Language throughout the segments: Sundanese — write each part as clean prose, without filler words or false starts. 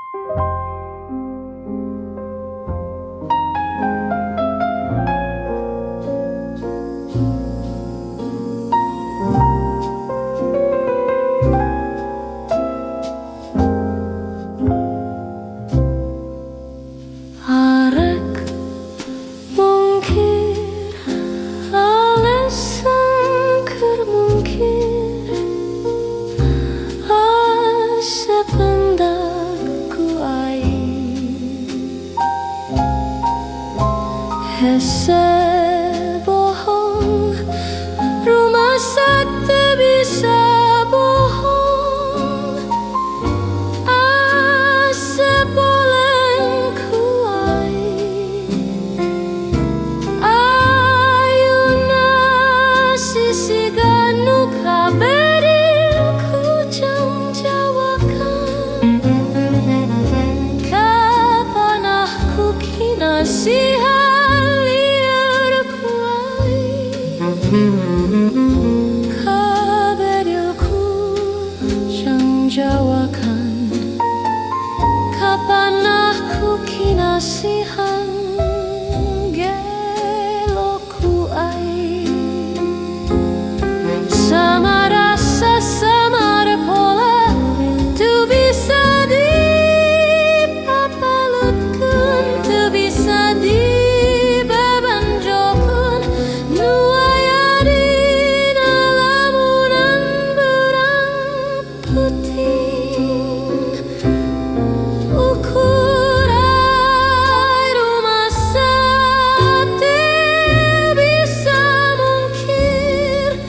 Arek mungkir alesan keur mungkir, asep endag ku aing. Hese bohong, rumasa teu bisa bohong. Asep oleng ku aing. Ayuna sisiga nu kabedil ku jangjawakan. Kapan aku kinasihan lieur ku aing. Kabedil ku jangjawakan. Kapan aku kinasihan gelo ku aing. Sama rasa, sama pola, teu bisa dipapalutkeun, teu bisa dibebenjokeun. Nu aya dina lamunan beurang peuting. Ukur ai rumasa teu bisa mungkir.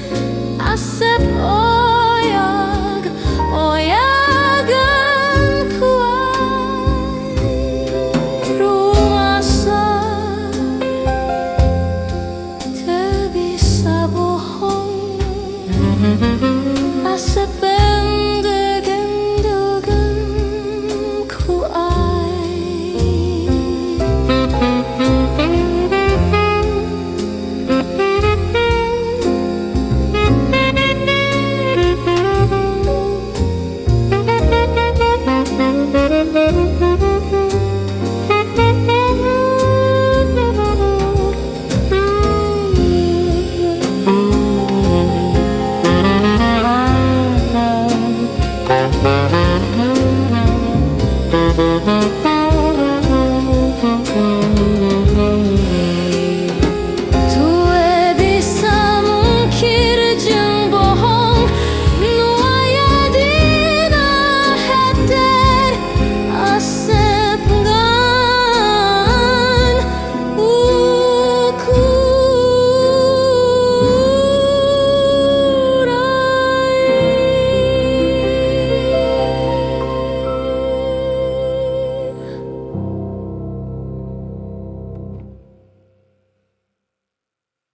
Asep oyag oyagan ku aing. Rumasa teu bisa bohong. Asep endeg-endegan ku aing.